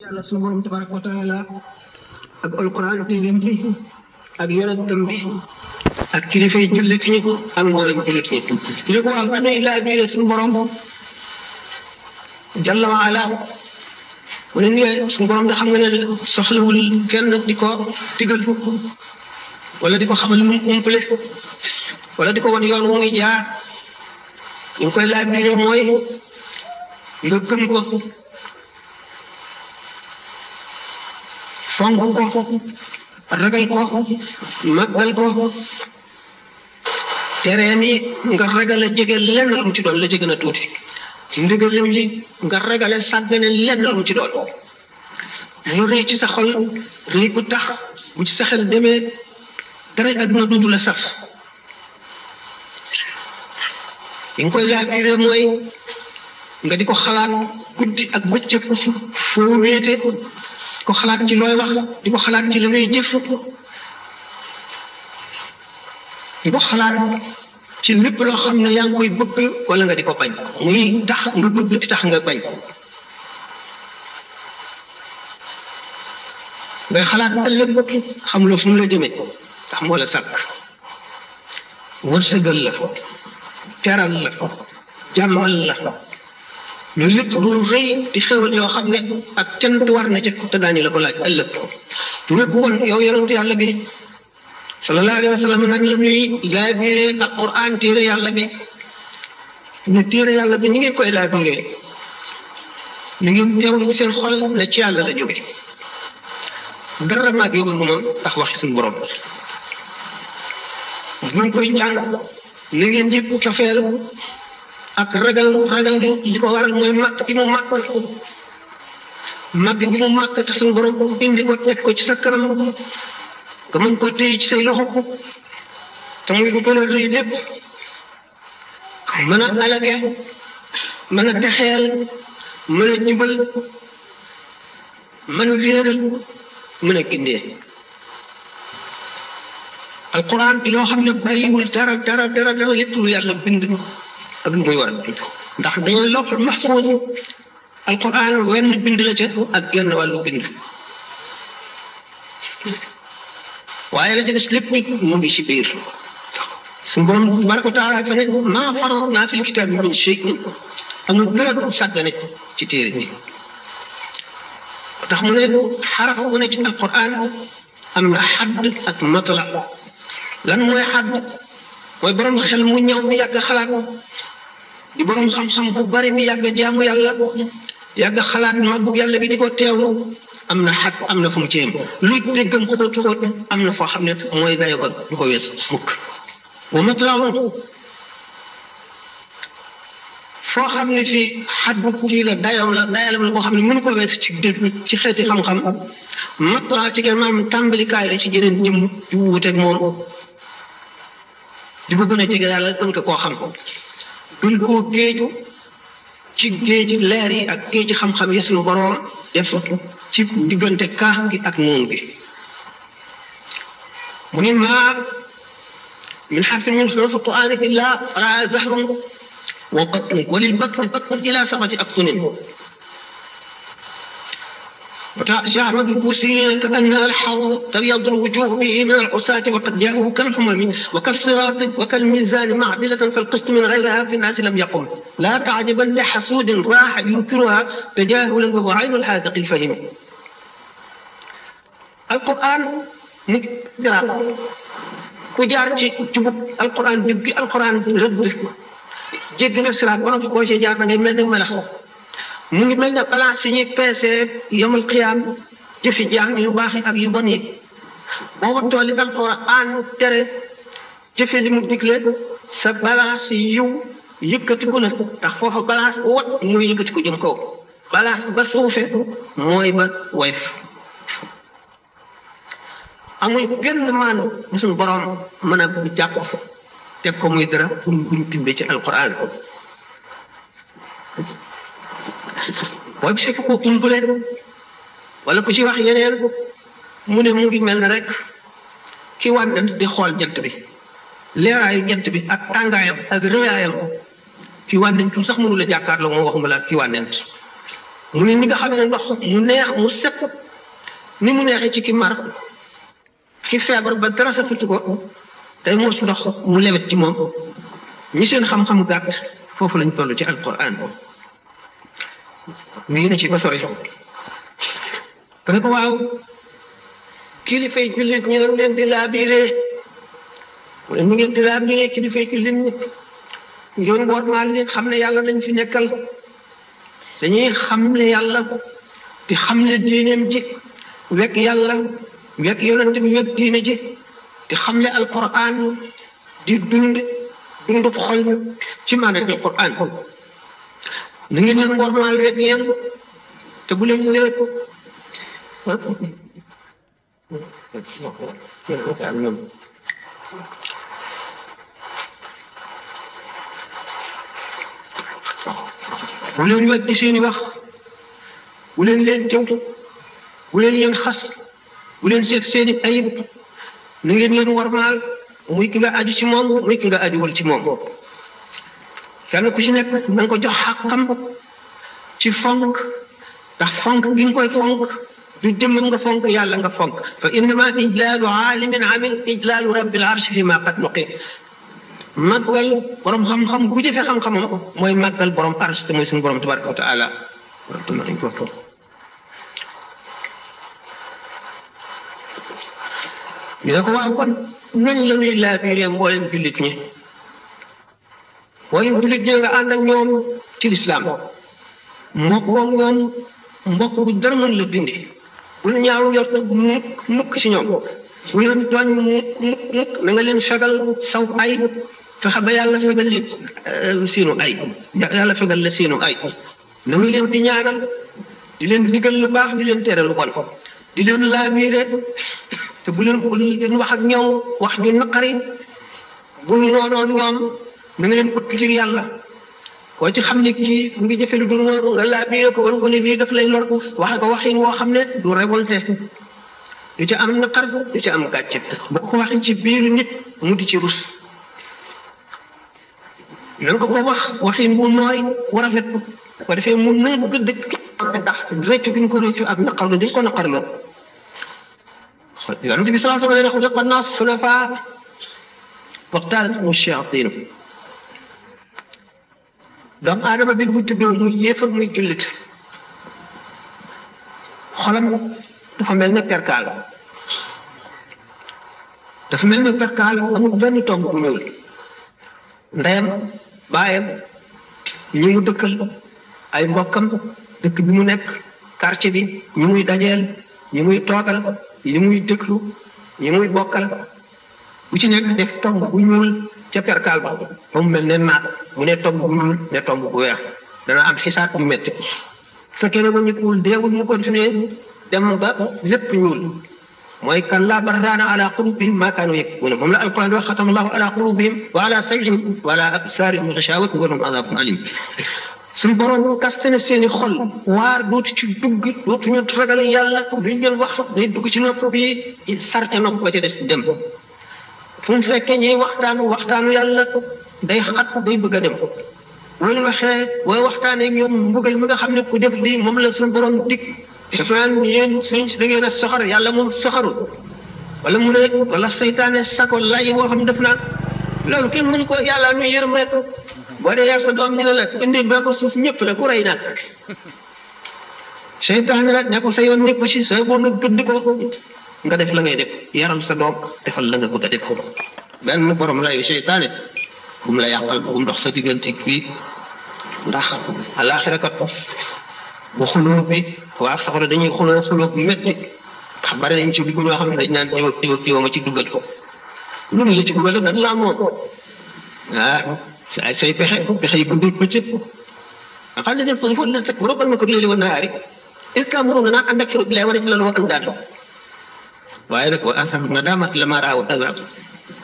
yàlla sunu borom tabaraka wa taala ak alquran téeréem bi ak yonentam bi ak kilifay jullit ñi ak mboolem jullit ñi li ko am ana ilaa biir sunu borom jalla wa ala mu ne nii sunu borom da xam nga ne soxlawul kenn di ko digal wala di ko xamal mu umpale wala di ko wan yoon wu muy jaar ñu ngi koy laa biir mooy nga gëm ko fonk ko ragal ko màggal ko tereem yi nga ragal a jege lenn lu mu ci doon la ci gën a tuuti ndigalam yi nga ragal a sàggane lenn lu mu ci doon mu rëy ci sa xol rëy ku tax bu ci sa xel demee dara àdduna dootu la saf yi nga koy laabiré mooy nga di ko xalaat guddi ak bëccëg foo wéete ko xalaat ci looy wax di ko xalaat ci li ngay jëf di ko xalaat ci lépp loo xam ne yaa ngi koy bëgg wala nga di ko bañ muy tax nga bëgg di tax nga bañ ngay xalaat ëllëg xam loo fu mu la jëmee tax moo la sàkk wërsëgal la teral la jàmmal la loolu lépp lu rëy di xewal yoo xam ne ak cant war na ca te daañu la ko laaj ëllëg lépp kon yow yonent yàlla bi sallallahu alayhi wa sallam nag la ñuy laabiré alquran téere yàlla bi ne téere yàlla bi ni ngeen koy laabiré ni ngeen teewlu ci seen xol ne ci yàlla la jóge dara maag yóbbu moom tax waxi suñu borom ngeen koy jàng ni ngeen jëpp cofeel ak ragal li ko waral mooy màkk gi mu màkk te suñu borom indi ko teg ko ci sa kanam nga mën ko téye ci say loxo te muy lu gën a rëy lépp mën a alage mën a texeel mën a jubal mën a réeral mën a gindee alquran bi loo xam ne bàyyiwul dara lépp lu yàlla bind ak lu muy war a tudd ndax dañoo lopp maxfuus alquran wenn bind la ca ak genn wàllu bind waaye la ca des lépp mu ngi ci biir suñu borom tabaraka wa taala fa ne maa farratnaa fil kitaabi min shay'in amul dara du sàggane ci téere bi tax mu ne xaraf bu ne ci alquran am na xadd ak matla lan mooy xadd mooy borom xel mu ñëw mi yàgg xalaat di borom xam-xam bu bari bi yàgg jaamu yàlla yàgg xalaat màggu yàlla bi di ko teewlu am na xat am na fu mu ci yem luy déggam xóot am na foo xam ne mooy dayo ba du ko wees mukk wa matlaaw foo xam ne fii xat bu kii la dayoom la dayalam la boo xam ne mënu ko wees ci dégg ci xeeti xam-xam matlaaw ci maanaam tàmbalikaay la ci jeneen jëm ju wuuteeg moom di ko gën a jege yàlla gën ko koo xam duñ koo géeju ci géeji leer yi ak géeji xam-xam yi suñu borom def ci diggante kaax gi ak noon bi mu ne maa min xarfin min xuruufi qur'aani illaa raa zahrun wa batnun wa lil batni ilaa sab'ati abtunin وشاء أحمد الكوسي كأنها الحوض تبيض الوجوه به من العصاة وقد جاءوه كالحمم وكالصراط وكالميزان معدلة فالقسط من غيرها في الناس لم يقم لا تعجبا لحسود راح ينكرها تجاهلا وهو عين الحاذق الفهم القرآن نقرأ كجار جبت القرآن جبت القرآن رد جيجنا الصراط وانا في كوشي جارنا جميل ملخ mu ngi mel ne balance yi ñuy peese yawmal qiyaam jëfi jaam yu baax yi ak yu bon yi boo tooli alquran tere jëfe li mu digle sa balance yiw yëkkatiku na ndax foofa balance bu wat muy yëkkatiku jëm kaw balance ba suufe mooy ba woyof amul genn maanu suñu borom mën a jàpp teg ko muy dara pour buñ tibbee ci alquran boo gisee ko umpule wala ku ci wax yeneen mu ne mu ngi mel ne rek ki wànnent di xool jant bi leeraayu jant bi ak tàngaayam ak rëyaayam ki wànnent sax mënu la jàkkaarloo moom waxuma la ki wànnent mu ne ni nga xam ne ndox mu neex mu set ni mu neexee ci ki mar ki feebar ba dara safatu ko tey mos ndox mu lewet ci moom ñi seen xam-xam gàtt foofu lañ toll ci alquran mi ngi ne ci ba sori te ne ko waaw kilifay jullit ñu leen di laabiré wala ñu ngeen di laabiré kilifay jullit ñi yoon war naa leen xam ne yàlla lañ fi nekkal dañuy xam ne yàlla di xam ne diineem ji wekk yàlla wekk yonent bi wekk diine ji di xam ne alquran di dund xol ci maanaam alquran na ngeen leen war naa wekk yéen te bu leen ñëwee ko bu leen weddi seeni wax bu leen leen jawtu bu leen leen xas bu leen seet seeni ayib na ngeen leen warmaal muy ki nga aju ci moom muy ki nga ajuwal ci moom kenn ku ci nekk na nga ko jox xàqam ci fonk ndax fonk gi nga koy fonk du jëmmam nga fonk yàlla nga fonk fa innama ijlaalu aalimin amil ijlaalu rabbil arshi fi ma qad nuqi màggal borom xam-xam bu jëfee xam-xamam mooy màggal borom arsh te mooy suñu borom tabaraka wa taala ñu ne ko waaw kon nañ la ñuy laabiré mboolem jullit ñi mboolem jullit ñi nga ànd ak ñoom ci lislaam mbokkoo ñoom mbokk bu dara mën la dindi bu ñu ñaaw yor nag mukk ci ñoom bu leen tooñ mukk na nga leen fegal saw ay fexe ba yàlla fegal leen siinu ay yàlla fegal la siinu ay na nga leen di ñaanal di leen digal lu baax di leen tere lu bon di leen laabiré te bu leen wax ak ñoom wax ju naqari bu ñu noonoon ñoom na nga leen ut ngir yàlla koo ci xam ne kii mu ngi jëfe lu dul noonu nga laabiré ko wala ko ne lii daf lay lor wax ko waxin woo xam ne du révolté du ci am naqar du ci am gàcce boo ko waxee ci biiru nit mu di ci rus na nga ko wax waxin bu nooy war a rafet ko defee mu nangu gëdd ndax réccu bi ñu ko réccu ak naqar dañ ko naqar la yonent bi sallallahu alayhi wa sallam xuliqa naas xulafaa waxtaaratuhum shayaatiin doomu aadama bi bu tuddoo muy yéefar muy jullit xolam dafa mel ne perkaal dafa mel ne perkaal amul benn tomb bu ñuul ndeyam baayam ñi mu dëkkal ay mbokkam dëkk bi mu nekk quartier bi ñi muy dajeel ñi muy toogal ñi muy dëkklu ñi muy bokkal bu ci nekk def tomb bu ñuul ca perkaal ba ba mu mel ne naat mu ne tomb bu ñuul ne tomb bu weex dana am xisaat bu métti fekkee ne ba ñu kuul deewul mu continuer dem ba lépp ñuul mooy kan laa barraana ala qulubihim maa kaanu yaktubuun moom la alquran wax xatama allahu ala qulubihim wa ala sam'ihim wa ala absaarihim ghishawatun wa lahum adabun alim suñu borom kaste ne seeni xol waar dootu ci dugg dootuñu ragal yàlla duñ leen wax day dugg ci nopp bi sarte nopp ba ca des dem fu mu fekkee ñuy waxtaanu yàlla day xat day bëgg a dem loolu waxee booy waxtaanee ñoom mbugal mi nga xam ne ku def lii moom la suñu borom dig dafa naan yéen suñ da ngeen a soxor yàlla moom soxorul wala mu ne wala seytaane sako lay boo xam ne def naan loolu kenn mënu ko yàlla nu yërëm rek boo dee yar sa doom ñu ne la indi ba ko suuf ñëpp la ku rey nag seytaane la ne ko sa yoon nekk ci sa boo nga gëdd ko nga def la ngay def yaral sa doom defal la nga bëgg a def ko benn borom layu seytaane bu mu la yàqal bu mu dox sa diggante fii ndax àllaaxira kat bu xuloo bi waa soxla dañuy xuloo bu métti ndax bari nañ ci dugg ñoo xam ne dañ naan jiw ma ci duggal ko loolu la ci dugal nag laa moom say pexe yi guddul bëccëg nga xam ne dañ ko la fekk robal ma ko léegi woon naa rek est ce que amoon nga naan ànd ak lay war a ci la wax àndaat waaye nag wa asam na daamat la ma raaw azab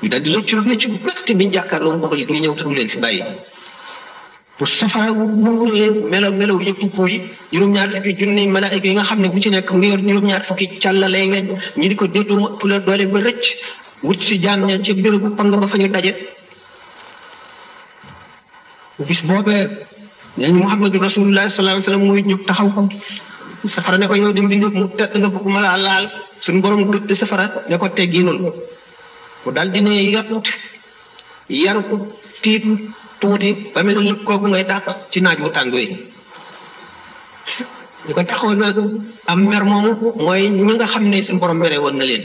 ñu daal di la ci lu ci bëtt bi jàkkaarloo mbokk yi ñëw tam leen fi bàyyi pour safara mu melaw yëpp ko yi juróom-ñaar fukki junni malaayika yi nga xam ne bu ci nekk mu ngi yor juróom-ñaar fukki càllale weñ ñi di ko déddu ëpp la doole ba rëcc wut si jaam ña ci bérébu pang ba fa ñu daje bis boobee nee ñu Muhammadu rasulullah sallallahu alayhi wasallam muy ñu taxaw ko safara ne ko yow dem bindu mu tedd nga bëgg ma laa laal suñu borom gëdd safara ne ko tegginul mu daal di ne yaru ko tiit tuuti ba mel ni kooku ngay dàq ci naaj wu tàng wi ñu ko taxawoon nag am mer moomu mooy ñi nga xam ne suñu borom mere woon na leen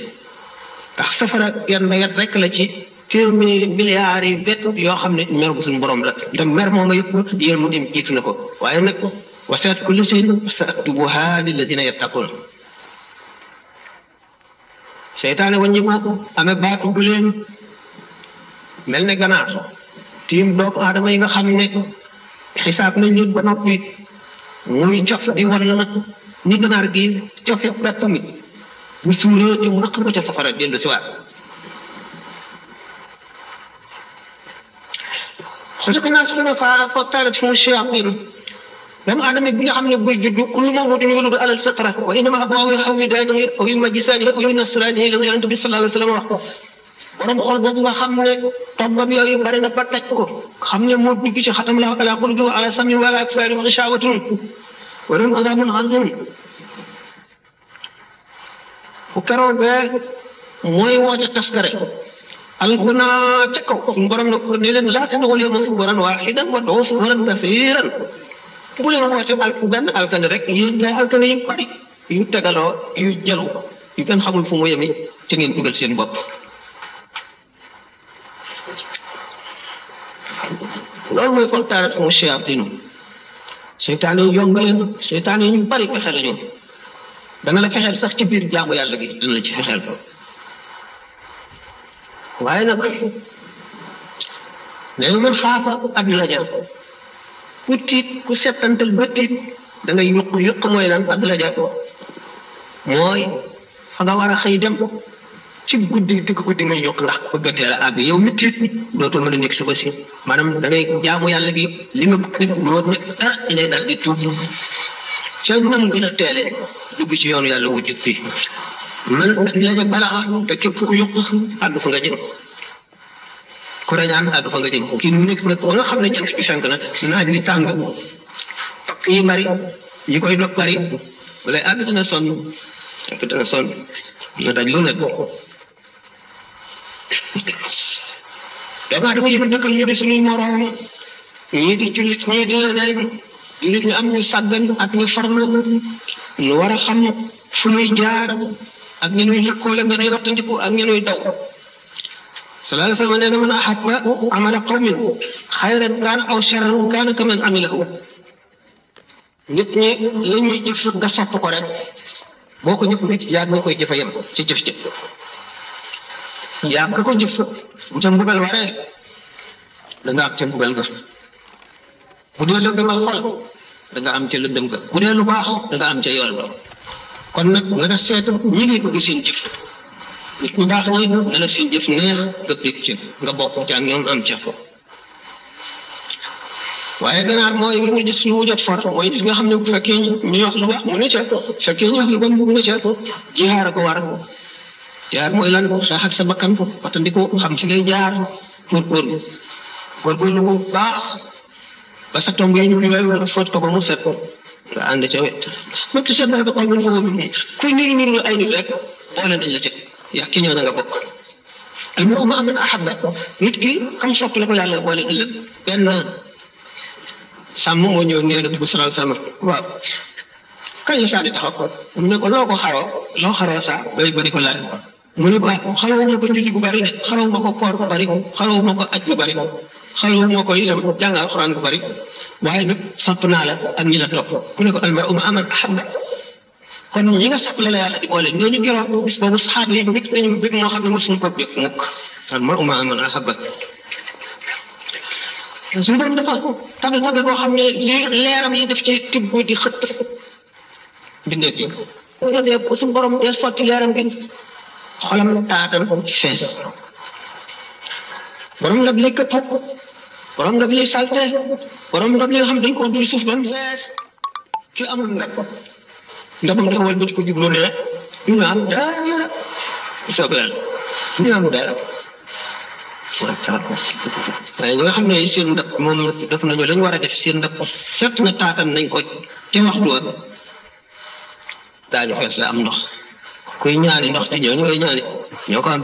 ndax safara yan wet rek la ci téeméeri milliards yi wet yoo xam ne mer bu suñu borom la te mer moom yëpp yéen mu dem jiitu na ko waaye nag wasi'at kulla shay'in fasaktubuha lilladhina yattaqun seytaane wàññi ko amee baatu bu leen mel ne ganaar tiim doomu aadama yi nga xam ne xisaab nañ leen ba noppi muy cof di wan na ni ganaar gi cofe ba tamit bu suuree di mu naq ko ca safara dellu si waat xulaqnaa hunafaa faxtaalathum shayaatiin doomu aadama bi nga xam ne buy juddu kullu mawluudin yuladu alal fitra wa innamaa abawaahu yuhawwidaanihi aw yumajjisaanihi aw yunassiraanihi la Yonent bi sallallahu alayhi wa sallam wax ko borom xool boobu nga xam ne toggam yooyu bari na ba daj ko xam ne moo dugg ci xatam la ala quluubihim wa ala sam'ihim wa ala absaarihim gishaawatun wa lahum azaabun aziim fu keroogee mooy woote taskare alxuna ca kaw suñu borom ne leen laa tad'uu al-yawma subuuran waahidan wad'uu subuuran kasiiran bu leen woote benn alkane rek yéen ngay alkane yu bari yu tegaloo yu jëlu yu kenn xamul fu mu yemi ci ngeen dugal seen bopp loolu mooy faxtaalathum shayaatiin seytaane yi yomb leen seytaane yi ñu bari fexe lañu dana la fexeel sax ci biir jaamu yàlla gi dana la ci fexeel ko waaye nag nee man xaafa adlaja ku tiit ku settantal ba tiit da ngay yuq mooy lan adlaja mooy fa nga war a xëy dem ci guddi digg guddi nga yokk ndax bëgg a teel a àgg yow mi tiit dootul mën a nekk suba si maanaam da ngay jaamu yàlla gi li nga bëgg loo nekk dara ngay daal di tuub ca nam gën a teele dugg ci yoonu yàlla wu jub fii man la balaa te képp ku yokk àgg fa nga jëm ku rañaan àgg fa nga jëm kii nu nekk nag nga xam ne jant bi fenk na naaj wi tàng pakk yi bari yi koy dog bari wala àgg dina sonn nga daj lu nekk damaa dama yëg dëkkal ñu di suñuy moroom ñii di jullit ñii di leneen jullit ñu am ñu sàggan ak ñu farlu ñu war a xam fu ñuy jaar ak ñu ñuy lëkkoole nga ñuy wattandiku ak ñu ñuy daw sallallahu alayhi wa sallam nee na man ahabba amala qawmin xayran kaana aw sharran kaana kaman amilahu nit ñi la ñuy jëf nga sopp ko rek boo ko jëf yaa nga koy jëfa yem ci jëf jëf yaa nga ko jëf bu ca mbugal waree da nga am ca mbugal nga bu dee lëndëmal xol da nga am ca lëndëm nga bu dee lu baax da nga am ca yool ba kon nag nga nga seetu ñi ngi bëgg seen jëf nit ñu baax ñi dana seen jëf neex nga bég ci nga bokk ci ak ñoom am ca ko waaye ganaar mooy li mu gis lu jot for mooy gis nga xam ne bu fekkee ñu wax lu baax mu ne ca fekkee ñu wax lu bon mu ne ca jihaar a ko war jihaar mooy lan xeex ak sa bakkan wattandiku xam fi ngay jaar góorgóorlu bu baax ba sa tomb yi ñu wala fóot ko ba mu set ko nga ànd ca wet même ci seet ko ñu ko kuy niru ay nit rek boole dañ la ca yaa ki ñëw na nga bokk al mar'u ma'a man ahabba nit ki xam sopp la ko yàlla boole ëllëg benn sàmm moo ñëw nee na bu salal sama waaw kañ la saa di taxaw ko mu ne ko loo xaroo saa bay bari ko laaj mu ne ko xaroo ma ko julli bu bari de xaroo ma ko koor bu bari xaroo ma ko aj bu bari xaroo ma ko itam jàng alxuraan bu bari waaye nag sopp naa la ak ñi la topp mu ne ko al mar'u ma'a man ahabba kon ñi nga sopp la yàlla di boole ñooñu keroog bis boobu saxaaba yi nit nañu bëgg moo xam ne mosuñu ko bëgg mukk al mar'u ma'a man ahabba suñu borom dafa tàgg koo xam ne leeram yi def ci tibb di xëtt bindee fi suñu borom dee sotti leeram gi xolam taatan fees borom ndab li këpp borom ndab li salte borom ndab li nga xam dañ ko duy suuf ba mu fees ki amul ndab ndabam dafa wal ba ci ko jublu ne ñu am dara soobee ñu am dara waaye ñi nga xam ne seen ndab moom def nañu lañ war a def seen ndab set na taatan nañ ko ci waxtu wa daañu fees la am ndox kuy ñaani ndox ci ñooñu ngay ñaani ñoo ko am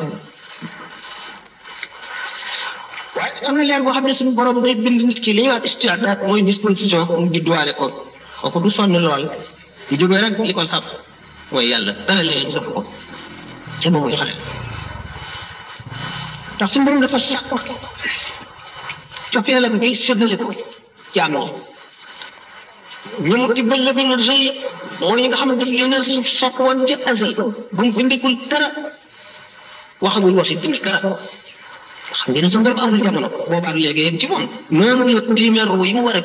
waaye am na leer boo xam ne suñu borom day bind nit ki li ñuy wax istiadat mooy disposition mu judduwaale ko kooku du sonn lool di jógee rek li ko xam mooy yàlla dana leen jox ko ca ba muy xale ndax suñu borom dafa sax cofeelam ngay séddale ko jaam ñu mu tibbal la benn rëy mooy ñi nga xam ne daf leen a sopp woon ca azal ba mu bindikul dara waxagul wasi bind dara xam ngeen ne suñu borom amul jamono boobaak léegi yéen ci moom noonu la tiimee ru yi mu war a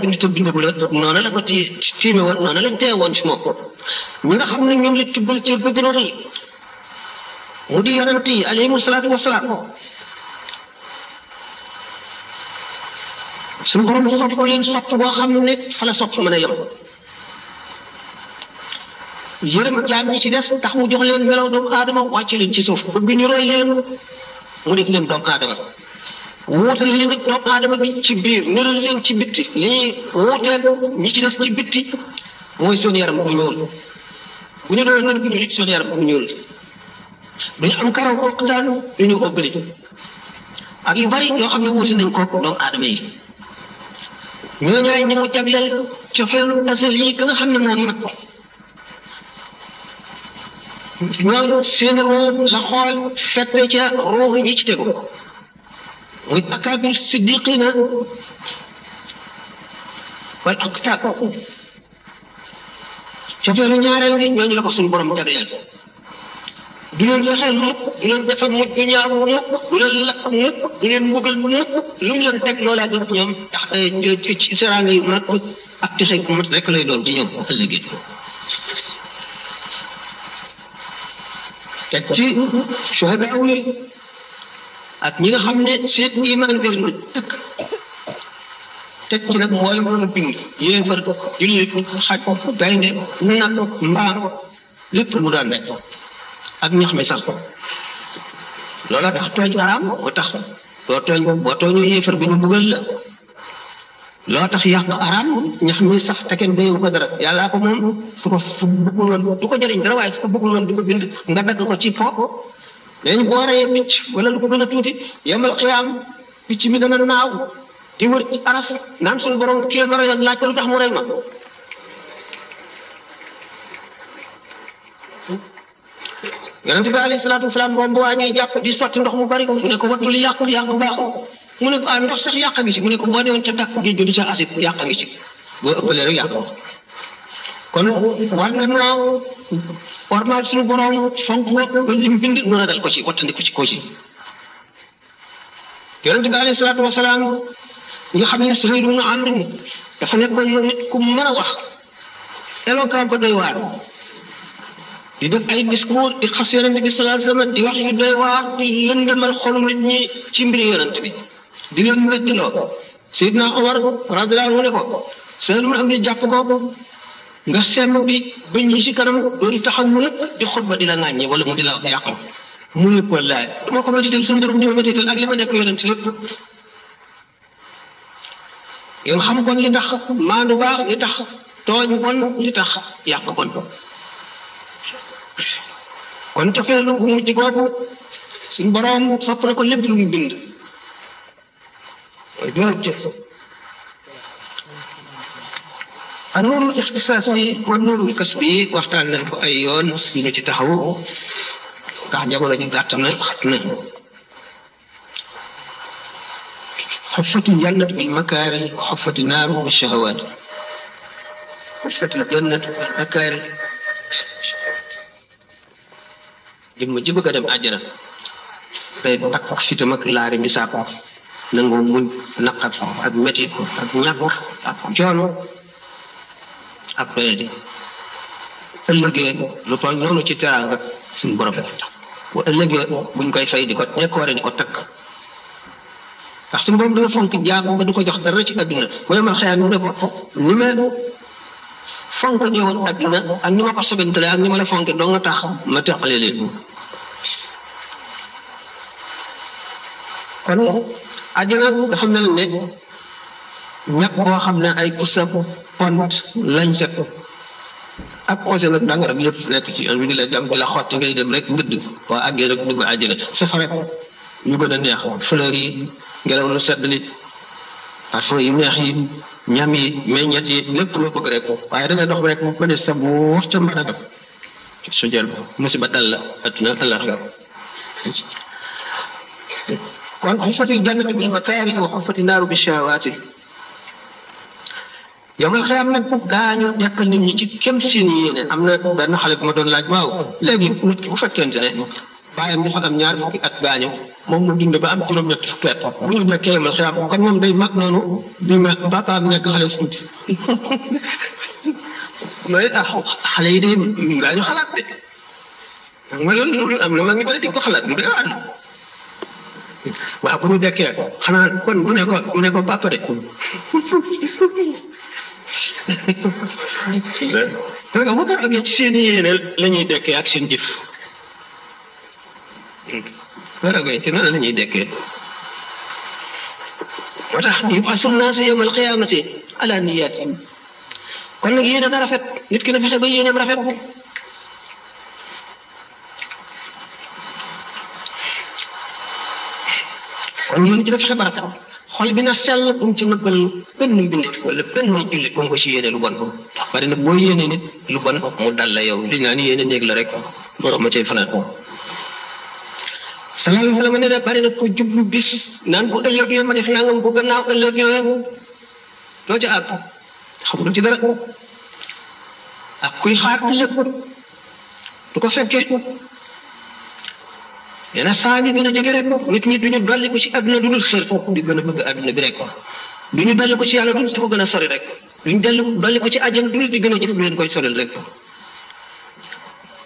bind te bindagul la noonu la ko tiime woon noonu lañ tee woon ci moom ñi nga xam ne ñoom la tibbal ci bëgg na rëy mu di yonent yi alayhimu salaatu wasalaam suñu borom sopp ko leen sopp boo xam ne fa la sopp mën a yem yërëm jaam ñi ci des tax mu jox leen melaw doomu aadama wàcce leen ci suuf bëgg ñu roy leen mu def leen doomu aadama wuutal leen ak doomu aadama bi ci biir niral leen ci bitti li ñuy wuuteel ñi ci des ci bitti mooy seen yaram bu ñuul bu ñu doon noonu bi seen yaram bu ñuul duñu am karaw ko daan duñu ko bëri ak yu bari yoo xam ne wuuti nañ ko doomu aadama yi ñoo ñooy ñi mu jagleel cofeelu asal yi nga xam ne moom nag ñooñu seen ruu la xool fekk ca ruux ñi ci tegu muy akaabir siddiqina wal aqtaab cofeelu ñaareel gi ñooñu la ko suñu borom jagleel du leen fexeel mukk du leen defal mujj bu ñaaw mukk du leen lakk mukk du leen mbugal mukk lu mu leen teg loolaa gën ci ñoom ndax ci seraanga yu mat ak texe gu mat rek lay doon ci ñoom ëllëgee teg ci shuhadaa yi ak ñi nga xam ne seen iman wér na dëkk teg ci nag mooy mën a bind yéefar jullit xaj gaynde nag mbaam lépp mu daan rek ak ñax mi sax loola tax tooñ araam moo tax boo tooñu yéefar bi ñu buggal la loo tax yàq araam ñax mi sax te kenn béyu ko dara yàllaa ko moom su bëggul woon du ko jëriñ dara waaye su ko bëggul woon du ko bind nga dagg ko ci po dañ boo reyee picc wala lu ko gën a tuuti yemal xiyaam picc mi dana naaw di wër ci aras naan suñu borom kii ma reyoon laaj ko lu tax mu rey ma yonent bi alayhi salaatu wasalaam moom bu waa ñuy jàpp di sotti ndox mu bari mu ne ko wattu li yàqu baaxul mu ne ko ah ndox sax yàq ngi ci mu ne ko boo deewoon ca dàkk géej di ca acide yàq ngi ci boo ëppalee rek yàq kon war na naaw warmaal suñu borom fonk ko lim bind nu ragal ko ci wattandiku ci ko ci yonent bi alayhi salaatu wasalaam nga xam ne Suhayl ibn Amr dafa nekkoon nit ku mën a wax éloquent ba doy waar di def ay discours di xas yonent bi sallallahu alayhi wasallam di wax yu doy waar di lëndëmal xolum nit ñi ci mbiri yonent bi di leen wettiloo Seydina Omar radiyallahu anhu ne ko Suhayl ibn Amr jàpp ko nga semm bi bañ ñi ci kanam doon taxaw mu lépp di xutba di la ŋàññi wala mu di la yàqal mu ne ko laay dama ko métital suñu borom dima métital ak li ma nekk yonent lépp yow xam kon li tax maandu baax li tax tooñ bon li tax yàq bon kon cofeelu bu mujj googu suñu borom sopp na ko lépp lu mu bind mooy door jëf a nuurul ixtisaas yi wa nuurul kas bi waxtaan nañ ko ay yoon yu ñu ci taxaw ndax jamono ji gàtt na xat na xufati jannatu bil makaari xufati naaru bi shahawaat xufati jannatu bil makaari jëm ji bëgg a dem àjjana tey takk fitam ak laari mi saab nangoo muñ naqar ak métit ak ñàkk ak coono ak doyadi ëllëgee lu toll noonu ci teraanga suñu borom bu ëllëgee buñ koy fay di ko nekkoore di ko takk ndax suñu borom dina fonk jaam ba du ko jox dara ci àdduna mooy ma xëyaat mu ne ko ni ma fonk ñëwoon àdduna ak ni ma ko sobentale ak ni ma la fonke doo nga tax ma teqale leen kon àjjana dafa mel ne ñàkk boo xam ne ay kusa pont lañ set ak osé nag danga rek lépp nekk ci yoon bi di la jàm di la xotti ngay dem rek mbëdd waa àggee rek dugg àjjana safara yu gën a neex fleur yi ngelaw lu sedd li parfum yu neex yi ñam yi meññet yi lépp loo bëgg rek waaye da ngay dox rek ba ne sa bu wax ca mën a def su jël musiba dal la adduna àllaxira kon xufati jannatu bil makaari wa xufati naaru bi shahawaati yomal xëy am nag daañu dekkal nit ñi ci kem seen yéene am na benn xale bu ma doon laaj waaw léegi nit ki bu fekkente ne bàyyam dafa am ñaar fukki at gaañu moom mu dund ba am juróom-ñett fukki at bu ñu nekkee yomal xëy am kon moom day mag noonu di ma papaam nekk xale suuti loolu xale yi de daañu xalaat de ma loolu am na ma ngi bëri di ko xalaat du dee waan waaw bu ñu dekkee xanaa kon bu ne ko papa de parce que bu ko amee ci seen yéene la ñuy dekkee ak seen jëf waragoy ci noonu la ñuy dekkee moo tax yub'asu naasu yawmal qiyaamati ala niyyatihim kon nag yéene na rafet nit ki na fexe ba yéeneem rafet kon yéen ci def fexe ba rafet xol bi na sell bu mu ci nëbbal benn bindit wala benn jullit bu mu ko ci yéene lu bon ndax bari na boo yéene nit lu bon mu dal la yow li naa ni yéene néeg la rek borom ma cay fanaan sallallahu alayhi wa sallam ne de bari na ko jublu bis naan bu ëllëgee ma def nangam bu gannaaw ëllëgee doo ca àgg xamul ci dara ak kuy xaar lépp du ko fekkee yéen saa bi gën a jege rek nit ñi duñu dolli ko ci àdduna du dul xër di gën a bëgg àdduna bi rek duñu dolli ko ci yàlla du di ko gën a sori rek duñu dolli ko ci àjjana du di gën a jëf leen koy soril rek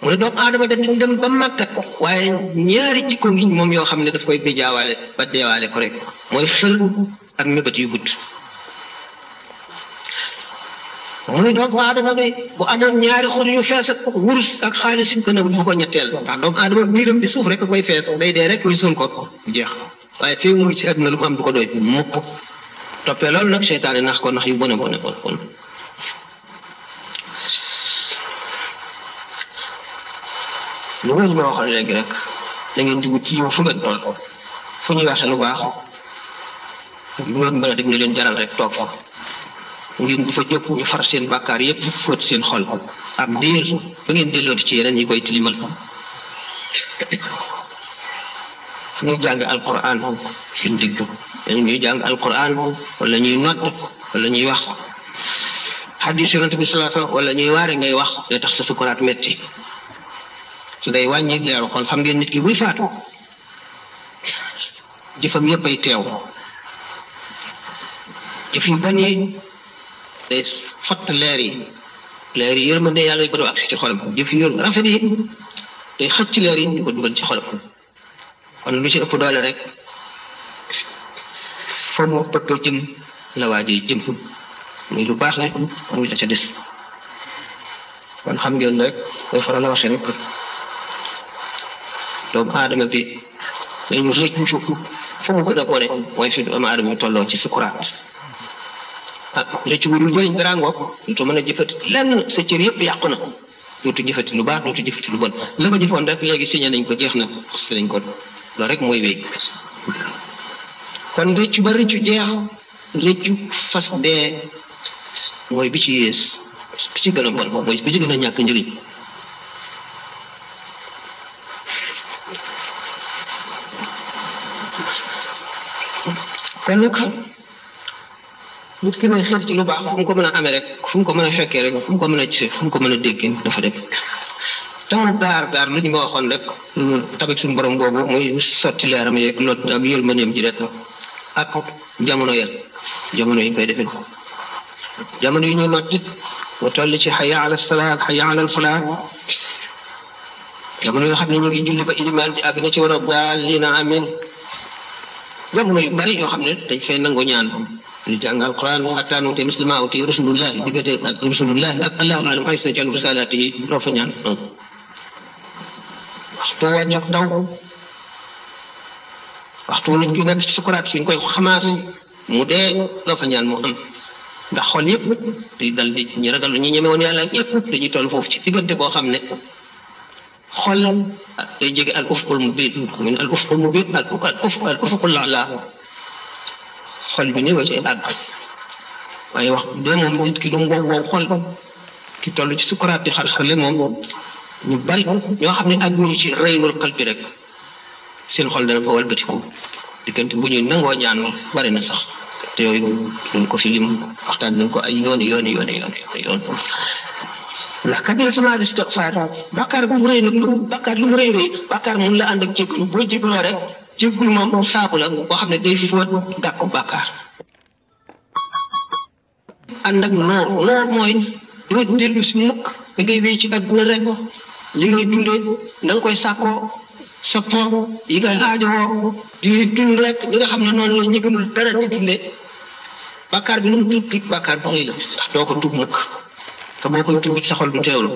mu ne doomu aadama dem ba màggat waaye ñaari jikko ngi moom yoo xam ne daf koy bijaawaale ba deewaale ko rek mooy xër ak mébét yu gudd mu ne doomu aadama bi bu amoon ñaari xur yu fees ak wurus ak xaalis yi gën a bu ko ñetteel ndax doomu aadama biiram bi suuf rek koy fees day dee rek ñu suul ko jeex waaye fii mu ngi ci àdduna lu mu am du ko doy mukk toppee loolu nag seytaane nax ko nax yu bon lu ma waxoon léegi rek da ngeen dugg ci yow fu ngeen toll fu ñuy waxe lu baax lu ngeen mën a def ne leen jaral rek toog fa ngeen di fa jóg ñu far seen bàkkaar yépp fóot seen xol am diir ba ngeen dellooti ci yeneen ñi koy tilimal ñuy jàng alquran suñ digg ñuy jàng alquran wala ñuy nodd wala ñuy wax xadis yonent bi sallallahu alayhi wasallam wala ñuy waare ngay wax day tax sa sukuraat metti su day wàññi leeru xol xam ngeen nit ki buy faatu jëfam yépp ay teew jëf yu bon yi day fatt leer yi yërmande yàlla yi ko doo agsi ci xolam jëf yu rafet yi day xëcc leer yi di ko dugal ci xolam kon lu ci ëpp doole rek foo mu bëgg jëm la waa ji jëm muy lu baax la muy la ca des kon xam ngeen rek koy faral la waxee rek doomu aadama bi dañu rëcc fu mu gën a boole mooy fi doomu aadama bi tolloo ci sukuraat ah rëcc bu dul jëriñ dara ngoog dootu mën a jëfati lenn sa cër yëpp yàqu na dootu jëfati lu baax dootu jëfati lu bon la ko jëfoon rek léegi signé nañ ko jeex na parce que nañ ko loolu rek mooy wéy kon rëccu ba rëccu jeex rëccu fas dee mooy bi ci yées bi ci gën a bon mooy bi ci gën a ñàkk njëriñ kon nag nit ki may xel ci lu baax fu mu ko mën a amee rek fu mu ko mën a fekkee rek fu mu ko mën a gisee fu mu ko mën a déggee dafa def taw gaar lu ñu ma waxoon rek tamit suñu borom boobu muy sotti leeram yeeg lot ak yërmandeem ji rek ak jamono yi koy defee jamono yi ñu not it mu toll ci hayya ala salaat hayya ala falaa jamono yoo xam ne ñu ngi julli ba ilimaan di àgg na ci war a baal lii na amin jamono yu bari yoo xam ne dañ fay nangu ñaan li jàng alquran hatta nu'ti muslima uti rasulullahi diggante ak rasulullahi ak allahu alam ay sa jàll risalaati yi doo fa ñaan waxtu wàññi daw waxtu nit ki nekk ci sukuraat suñ koy xamaas mu dee nga fa ñaan mu am ndax xol yëpp di dal di ñu ragal ñu ñeme woon yàlla ñëpp dañuy toll foofu ci diggante boo xam ne xol day jege al ufqul mubin min al ufqul mubin al ufqul la'la xol bi ni wa ci àgg waaye wax dee moom nit ki du wow xol ki toll ci sukuraat di xar-xarle moom ñu bari ñoo xam ne ak ñu ci reynul xal bi rek seen xol dana fa walbatiku diggante bu ñuy nangoo ñaan bari na sax te yooyu duñ ko fi lim waxtaan nañ ko ay yoon ndax kabiratul istighfar bàkkaar bu rëy nag bàkkaar lu mu rëy bàkkaar moom la ànd ak jégalu boo jégaloo rek jégalu moom saabu la boo xam ne day fóot dàqu bàkkaar ànd ak noor mooy doo dellu si mukk da ngay wéy ci àdduna rek li ngay dundee da nga koy sàkkoo sa poom yi ngay aajowoo di dund rek li nga xam ne noonu la ñu gëmul dara di dundee bàkkaar bi lu mu tuut bàkkaar ba ngay la ndax doo ko tuub mukk te boo koy tuub sa xol du teewlu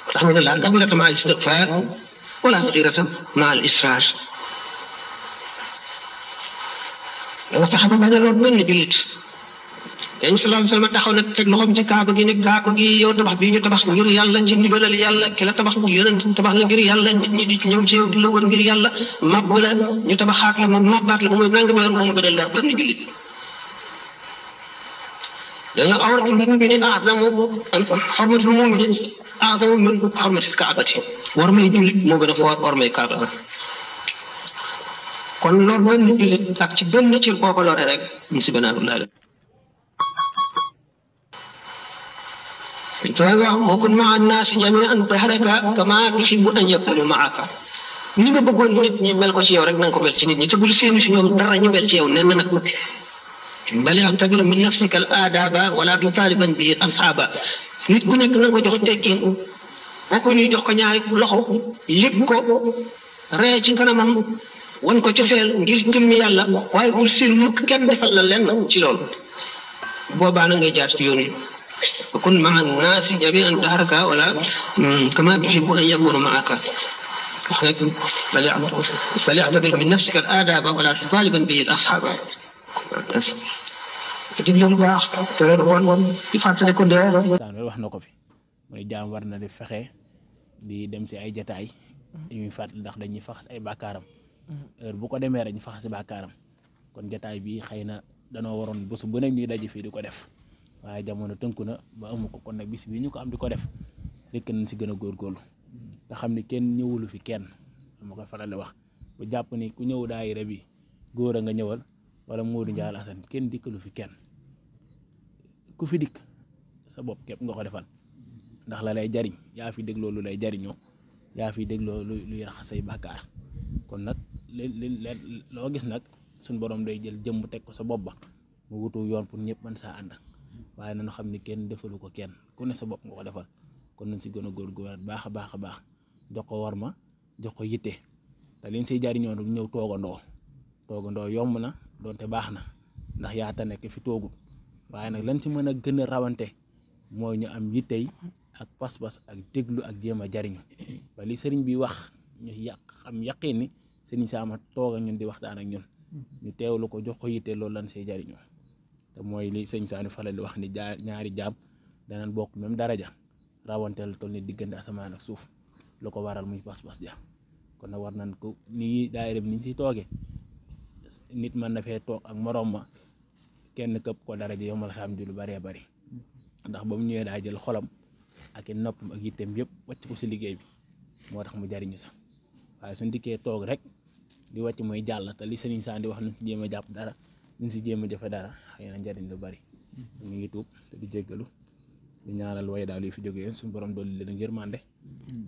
ndax ñu ne la kabiratu ma al istighfar wala kabiratu ma al israr da nga fexe ba bañ a lool benn jullit yéen sallallahu alayhi wa sallam taxaw na teg loxoom ci kaaba gi ne kaaba gi yow tabax bii ñu tabax ngir yàlla ci ndigalal yàlla ki la tabax yonent tabax la ngir yàlla nit ñi di ci ñëw ci yow di la wër ngir yàlla màbb la ñu tabaxaat la moom màbbaat la mooy nangam yoon moom gënal la benn jullit لأن عورة المؤمن أعظم حرمة المؤمن أعظم من حرمة الكعبة ورمي جل مو بنا فوار ورمي كعبة kon loolu mooy nit ñi ak ci benn ci boo ko loree rek musiba naa la سيتراجع وكن مع الناس جميعا ظهرك كما تحب أن يكونوا معك ni nga bëggoon nit ñi mel ko ci yow rek na nga ko mel ci nit ñi te bul seenu si ñoom dara ñu mel ci yow nen nag bal ya'tabir min nafsika al aadaba wala tutaliban bihi asxaaba nit ku nekk na nga ko jox teggin boo ko ñuy jox ko ñaari loxo lépp ko ree ci kanamam wan ko cofeel ngir jëmmi yàlla waaye bul seen mukk kenn defal la lenn ci loolu boobaa na ngay jaar ci yoon yi kun maa naasi jamii'an dahraka wala kama tuhibbu an yakunu ma'aka bal ya'tabir min nafsika al aadaba wala tutaliban bihi asxaaba diglu baax te woon di fàttali ko dee wax na ko fi mooy jaam war na di fexe di dem ci ay jataay ñuy fàttali ndax dañuy faxas ay bàkkaaram heure bu ko demee rek ñu faxas si bàkkaaram kon jataay bi xëy na danoo waroon bés bu nekk ñuy daje fii di ko def waaye jamono tënku na ba amu ko kon nag bis bi ñu ko am di ko def rekk nañ si gën a góorgóorlu nga xam ni kenn ñëwulu fi kenn ma koy faral di wax bu jàpp ni ku ñëw daayira bi góor a nga ñëwal wala Modou Ndiaye Assane kenn dikkalu fi kenn ku fi dikk sa bopp képp nga ko defal ndax la lay jariñ yaa fi dégloo lu lay jariñoo yaa fi dégloo luy raxas say bàkkaar kon nag loo gis nag suñ borom day jël jëmm teg ko sa bopp ba mu wutu yoon pour ñëpp mën saa ànd waaye nañu xam ni kenn defalu ko kenn ku ne sa bopp nga ko defal kon nañ si gën a góorgóorlu baax a baax a baax jox ko war ma jox ko yitte te liñ say jariñoo nag ñëw toogandoo yomb na doonte baax na ndax yaata nekk fi toogul waaye nag lañ ci mën a gën a rawante mooy ñu am yittey ak pas-pas ak déglu ak jéem a jariñu ba li sëriñ bi wax ñu am yaqin ni sëriñ Saama toog ak ñun di waxtaan ak ñun ñu teewlu ko jox ko yitte loolu lan say jariñoo te mooy li sëriñ Saani Falal di wax ni ñaari jaam danañ bokk même daraja rawanteel toll ni diggante asamaan ak suuf lu ko waral muy pas-pas ja kon nag war nañ ko nii daayira bi niñ si toogee nit mën na fee toog ak moroom ma kenn këpp ko daraja yomal xam di lu bëree bëri ndax ba mu ñëwee daa jël xolam ak i noppam ak yitteem yëpp wàcc ko si liggéey bi moo tax mu jariñu sax waaye suñ dikkee toog rek di wàcc mooy jàll te li sëriñ Saan di wax nañ si jéem a jàpp dara nañ si jéem a jëfe dara xëy na njariñ lu bëri ñu ngi tuub te di jéggalu di ñaanal way daal yi fi jógee suñu borom dolli leen yërmande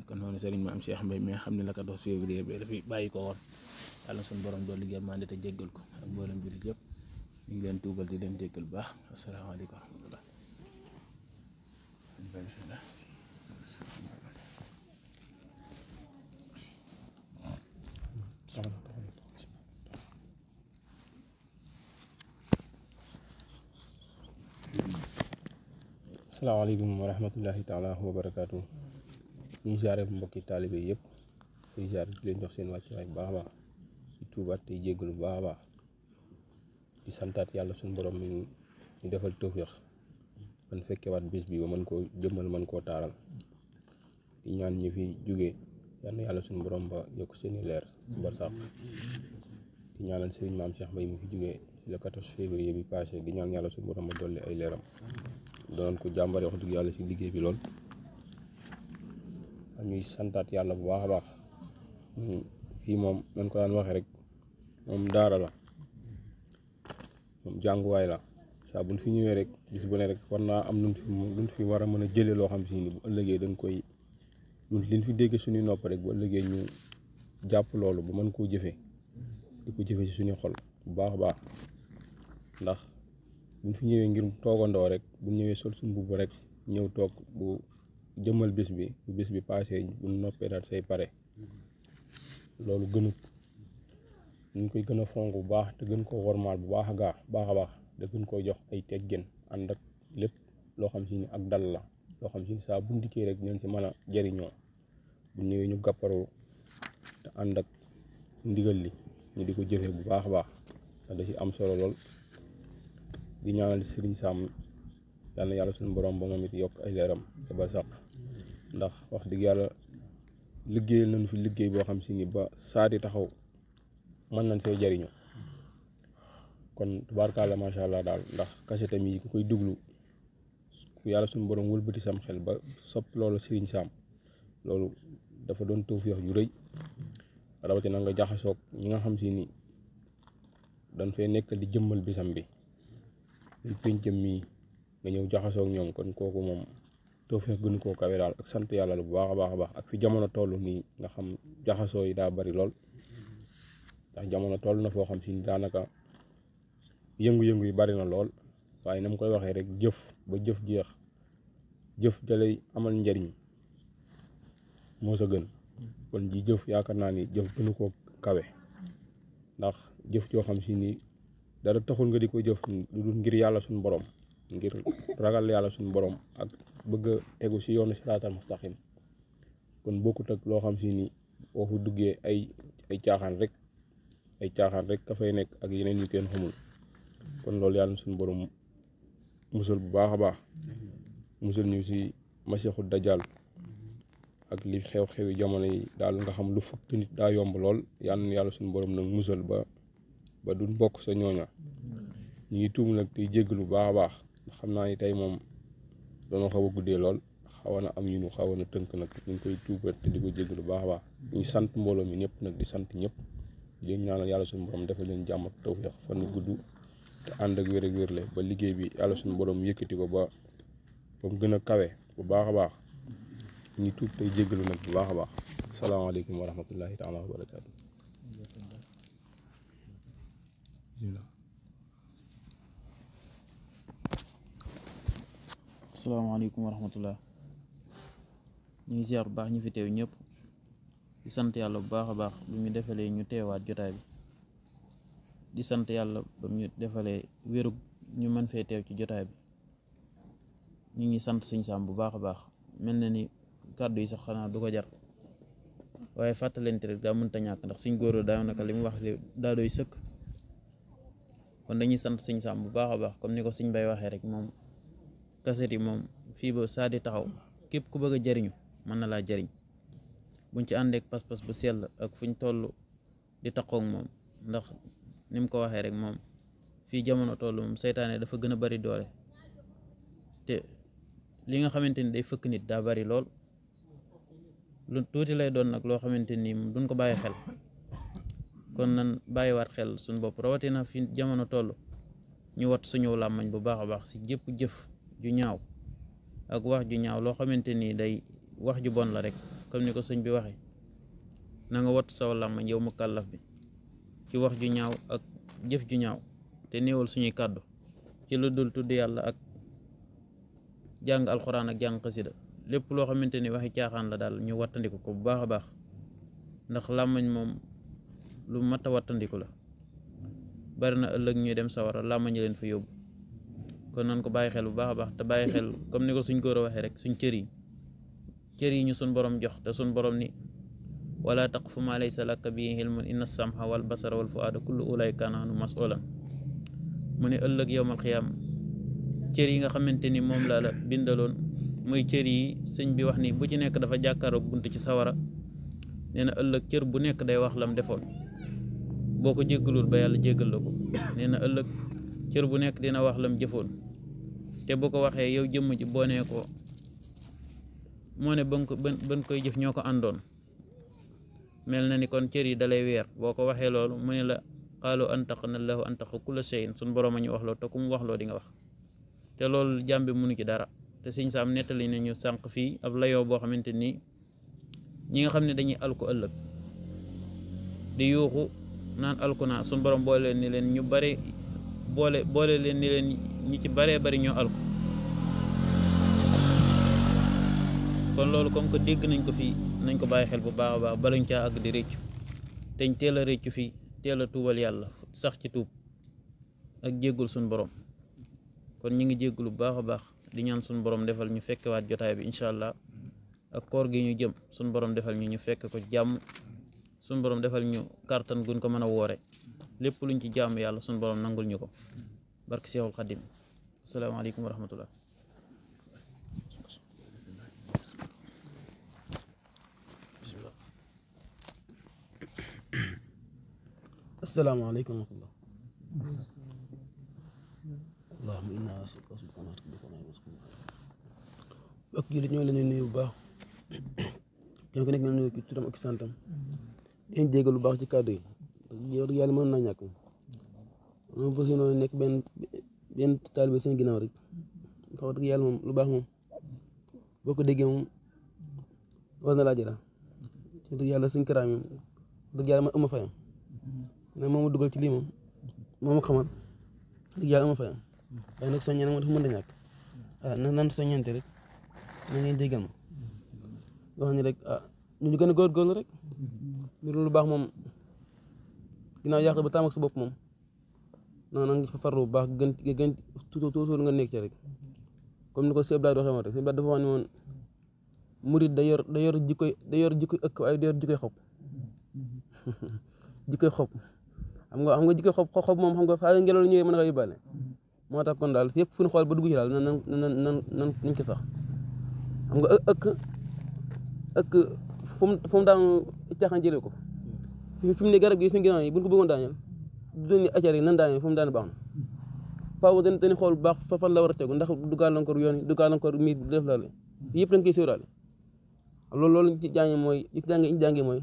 kon noonu sëriñ Maam Cheikh Mbaye mi nga xam ne la 14 février bi dafi bàyyi ko woon yàlla suñu borom dolli yërmande te jéggal ko ak mboolem jullit yëpp ñu ngi leen tuubal di leen jéggal bu baax asalaamaaleykum wa rahmatullah asalaamaaleykum wa rahmatullahi taala wa barakaatu ñuy ziare mbokki taalibe yëpp ñuy ziare di leen jox seen wàccuwaay bu baax a baax tuubaat tey jéggalu bu baax a baax di santaat yàlla suñu borom mi ñu defal tawféex man fekkewaat bis bi ba mën koo jëmmal mën koo taaral di ñaan ñi fi jógee yal na yàlla suñu borom ba yokk seeni leer si barsàq di ñaanal sëriñ maam Cheikh Mbaye mi fi jógee le 14 février bi passé di ñaan yàlla suñu borom ba dolli ay leeram doon ko jàmbare wax dëgg yàlla si liggéey bi lool ak ñuy santaat yàlla bu baax a baax fii moom nañ ko daan waxee rek moom daara la moom jànguwaay la saa buñ fi ñëwee rek bis bu ne rek war naa am luñ fi war a mën a jëlee loo xam si ni bu ëllëgee dañ koy liñ fi dégg suñuy nopp rek bu ëllëgee ñu jàpp loolu ba mën koo jëfee di ko jëfee si suñuy xol bu baax a baax ndax buñ fi ñëwee ngir toogandoo rek buñ ñëwee sol suñ mbubb rek ñëw toog bu jëmmal bis bi bu bis bi passé bu noppee daal say pare loolu gënut ñu koy gën a fonk bu baax te gën koo wormaal bu baax a baax te gën koo jox ay teggin ànd ak lépp loo xam si ni ak dal la loo xam si ni saa bu ndikkee rek ñeen si mën a jëriñoo bu ñëwee ñu gàpparoo te ànd ak ndigal li ñu di ko jëfee bu baax a baax te da ci am solo lool di ñaanal Sëriñ Sam yal na yàlla suñu borom ba moom it yokk ay leeram sa barsàq ndax wax dëgg yàlla liggéeyal nañu fi liggéey boo xam si ni ba saa di taxaw mën nañ see jariñu kon tubaarkaala macha allah daal ndax kasetam yi ku koy déglu ku yàlla suñu borom wëlbati sam xel ba sopp loolu Sëriñ Sam loolu dafa doon tawfeex ju rëy rawatina nga jaxasoog ñi nga xam si ni dañ fay nekk di jëmmal bisam bi muy péncam mii nga ñëw jaxasoog ñoom kon kooku moom tawfeex gënu koo kawe daal ak sant yàlla la bu baax a baax ak fi jamono toll nii nga xam jaxasoo yi daa bari lool ndax jamono toll na foo xam si ni daanaka yëngu-yëngu yi bari na lool waaye na mu koy waxee rek jëf ba jëf jeex jëf dalay amal njariñ moo sa gën kon ji jëf yaakaar naa ni jëf gënu koo kawe ndax jëf joo xam si ni dara taxul nga di ko jëf lu dul ngir yàlla suñu borom ngir ragal yàlla suñu borom ak bëgg a tegu si yoonu siraatal mustaqim kon bokkut ak loo xam si ni boo fa duggee ay caaxaan rek ka fay nekk ak yeneen yu kenn xamul kon loolu yàlla suñu borom musal bu baax a baax musal ñu si masixu dajjal ak li xew-xewi jamono yi daal nga xam lu fukk nit daa yomb lool yàlla suñu borom nag musal ba duñ bokk sa ñooña ñu ngi tuum nag tey jéggalu bu baax a baax xam naa ni tey moom doona xaw a guddee lool xawoon na am yu ñu xawoon a tënk nag ñu ngi koy tuubat te di ko jéggalu bu baax a baax ñu sant mbooloo mi ñëpp nag di sant ñëpp di leen ñaanal yàlla suñu borom defal leen jàmm ak tawfeex fan wu gudd te ànd ak wér ak wérle ba liggéey bi yàlla suñu borom yëkkati ko ba mu gën a kawe bu baax a baax ñu tuub tey jéggalu nag bu baax a baax salaamaaleykum wa rahmatullahi taala wa barakaatu. asalaamaaleykum wa rahmatullah ñu ngi ziar bu baax ñu fi teew ñëpp di sant yàlla bu baax a baax bu ñu defalee ñu teewaat jotaay bi di sant yàlla ba ñu defalee wérug ñu mën fee teew ci jotaay bi ñu ngi sant Sëñ Sam bu baax a baax mel na ni kàddu yi sax xanaa du ko jar waaye fàttalente rek daa mënta ñàkk ndax suñ góor daa naka li mu wax daa doy sëkk kon dañuy sant Sëñ Sam bu baax a baax comme ni ko Sëñ Bay waxee rek moom kaset yi moom fii ba saa di taxaw képp ku bëgg a jariñu mën na laa jariñ buñ ci àndeek pas-pas bu sell ak fuñ toll di taxoog moom ndax ni mu ko waxee rek moom fii jamono toll moom seytaane dafa gën a bari doole te li nga xamante ni day fëkk nit daa bari lool lu tuuti lay doon nag loo xamante ni duñ ko bàyyi xel kon nan bàyyiwaat xel suñ bopp rawatina fi jamono toll ñu wat suñu làmmañ bu baax a baax si jëpp jëf ju ñaaw ak wax ju ñaaw loo xamante ni day wax ju bon la rek comme ni ko sëñ bi waxee na nga wattu saw làmmañ yow mu kàllaf bi ci wax ju ñaaw ak jëf ju ñaaw te néewal suñuy kàddu ci lu dul tudd yàlla ak jàng alxuraan ak jàng xasida lépp loo xamante ni waxi caaxaan la daal ñu wattandiku ko bu baax a baax ndax làmmañ moom lu mat a wattandiku la bari na ëllëg ñuy dem sawara làmmañ leen fa yóbbu kon nan ko bàyyi xel bu baax a baax te bàyyi xel comme ni ko suñ góor a waxee rek suñ cër yi ñu suñ borom jox te suñ borom ni wala taqfu ma laysa laka bihi ilmun inna samha wal basara wal fuada kullu ulaika kana anhu mas'ulan mu ne ëllëg yowmal xiyaam cër yi nga xamante ni moom laa la bindaloon muy cër yi sëñ bi wax ni bu ci nekk dafa jàkkaaroog bunt ci sawara nee na ëllëg cër bu nekk day wax lam defoon boo ko jéggalul ba yàlla jéggal la ko nee na ëllëg cër bu nekk dina wax lam jëfoon te bu ko waxee yow jëmm ji boo nee ko moo ne ban koy jëf ñoo ko àndoon mel na ni kon cër yi dalay weer boo ko waxee loolu mu ne la qaalu antaqana allahu antaqa kulla shay'in suñ boroom a ñu wax loo te ku mu wax loo di nga wax te loolu jàmbi munu ci dara te sëñ Saam nettali nañu sànq fii ab layoo boo xamante ni ñi nga xam ne dañuy alku ëllëg di yuuxu naan alku naa suñ borom boole leen ni leen ñu bare boole leen ni leen ñi ci baree bari ñoo alku kon loolu comme que dégg nañ ko fii nañ ko bàyyi xel bu baax a baax balañ caa àgg di réccu teñ teel a réccu fii teel a tuubal yàlla sax ci tuub ak jéggul suñ borom kon ñi ngi jéggulu bu baax a baax di ñaan suñ borom defal ñu fekkewaat jotaay bi incha allah ak koor gi ñu jëm suñ borom defal ñu fekk ko jàmm suñ borom defal ñu kàttan guñ ko mën a woore lépp luñ ci jàmm yàlla suñ borom nangul ñu ko barke Seexul Xadim asalaamaaleykum wa rahmatullah asalaamaaleykum wa rahmatullah allahumma inna as'aluka bokk jullit ñoo leen di nuyu bu baax kenn ku nekk na nuyu ki turam ak santam di jégal lu baax ci kàddu yi yow yàlla mën naa ñàkk moom fas yéene nekk benn taalibe seen ginnaaw rek wax dëgg yàlla moom lu baax moom boo ko déggee moom war na laa jëra ci dëgg yàlla suñ karaam yi dëgg yàlla ma ëmma fayam ne moom ma dugal ci lii moom moo ma xamal dëgg yàlla ëmma fayam waaye nag soññee nag moo dafa mën a ñàkk nan soññante rek na ngeen jégal ma wax ni rek ñu gën a góorgóorlu rek mbir lu baax moom ginnaaw yàq ba taam ak sa bopp moom non na nga fa farlu bu baax gën toujours nga nekk ci rek comme ni ko Sëñ Abdoulaye waxee woon rek Sëñ Abdoulaye dafa wax ni woon murid da yor jikkoy ëkk waaye da yor jikkoy xob jikkoy xob xam nga jikkoy xob moom xam nga faa ngelaw ñëwee mën na ko yóbbaale moo tax kon daal fépp fu ñu xool ba dugg ci daal nan nañ ci sax xam nga ëkk fu mu daan caaxaan jëlee ko fi mu ne garab gi suñu ginnaaw yi buñ ko bëggoon daaneel du doon ni accar yi nan daaneel fu mu daan baax na faaw dañuy xool bu baax fan la war a tegu ndax du gàllankoor yoon yi du gàllankoor miir bi def laale yëpp dañ koy sóoraale loolu ci jàngee mooy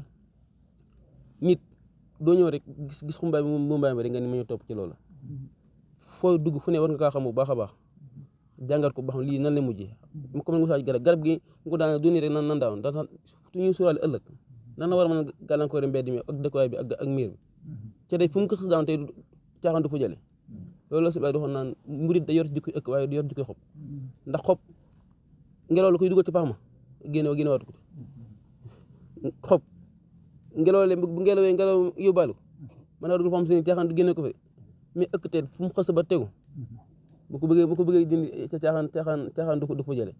nit doo ñëw rek gis xumbaay bi mu mbaay bi rek nga ni ma ñu topp ci loolu foo dugg fu ne war nga kaa xam bu baax a baax jàngat ko ba xam lii nan la mujjee comme nga garab gi nga ko daan du nii rek nan daawoon ndax su ñuy sóoraale ëllëg nan la war a mën a gàllankoor mbedd mi ak dëkkuwaay bi ak miir bi ca day fu mu ko xas daan tey caaxaan du fa jële loolu la si bay doxoon naan murid da yor jikkoy ëkk waaye du yor jikkoy xob ndax xob ngelaw la koy dugal ci pax ma génne waatu ko xob ngelaw le bu ngelawee ngelaw yóbbaale ko mën naa dugg fa am seen caaxaan du génne ko fa mais ëkk teel fu mu xas ba tegu bu ko bëggee dindi caaxaan du ko fa jële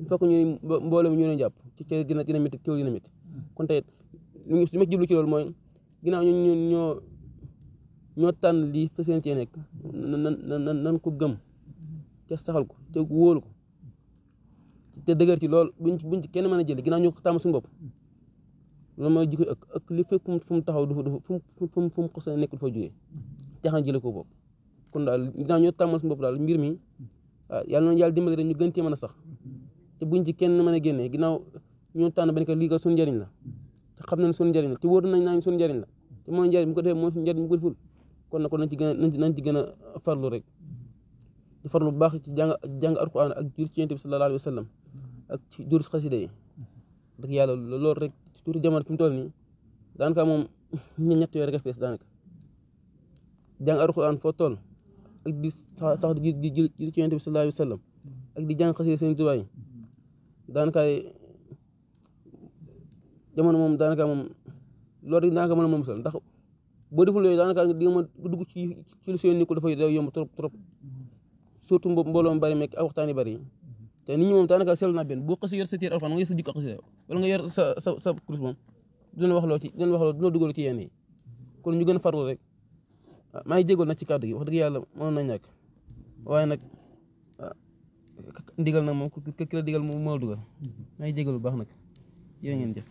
il faut que ñu mbooloo mi ñu leen jàpp ci cër dina métti teew dina métti kon tey li ma jublu ci loolu mooy ginnaaw ñoo tànn lii fa seen cee nekk nan ko gëm te saxal ko te wóolu ko te dëgër ci lool buñ ci kenn mën a jële ginnaaw ñu tàmm suñu bopp loolu mooy jikko ëkk li fépp fu mu taxaw du fu mu xos a nekk du fa jógee caaxaan jële ko bopp kon daal ginnaaw ñoo tàmmal suñu bopp daal mbir mi yàlla na yàlla dimbali rek ñu gën cee mën a sax te buñ ci kenn mën a génnee ginnaaw ñoo tànn ba ne que lii ko suñu njëriñ la te xam nañ suñu njëriñ la te wóor nañ naa suñu njëriñ la te mooy njëriñ bu ko defee mooy suñu njëriñ bu ko deful kon nag nañ ci gën a farlu rek di farlu bu baax ci jàng alxuraan ak jur ci Yonent bi sallallahu alayhi wa sallam ak ci jur xasida yi dëgg yàlla loolu rek tuuti jamono fi mu toll nii daanaka moom ñett yooyu rek a fees daanaka jàng alxuraan foo toll ak di sax di jur ci Yonent bi sallallahu alayhi wa sallam ak di jàng xasida seen tubaay daanaka jamono moom daanaka moom loolu rek daanaka mën a moom musal ndax boo deful yooyu daanaka di nga mën dugg ci lu seen ni ko dafay yomb trop surtout mbooloo mu bari meeg ak waxtaan yu bari te nit ñi moom daanaka seetlu naa benn boo xasee yor sa téere alxuraan nga yor sa jikko xasida wala nga yor sa kurus moom dina wax loo dina dugal ci yenn yi kon ñu gën a farlu rek maa ngi jégal nag ci kàddu gi wax dëgg yàlla mën na ñàkk waaye nag ndigal nag moom ki la digal moom moo dugal maa ngi jégal bu baax nag yéen ngeen jëf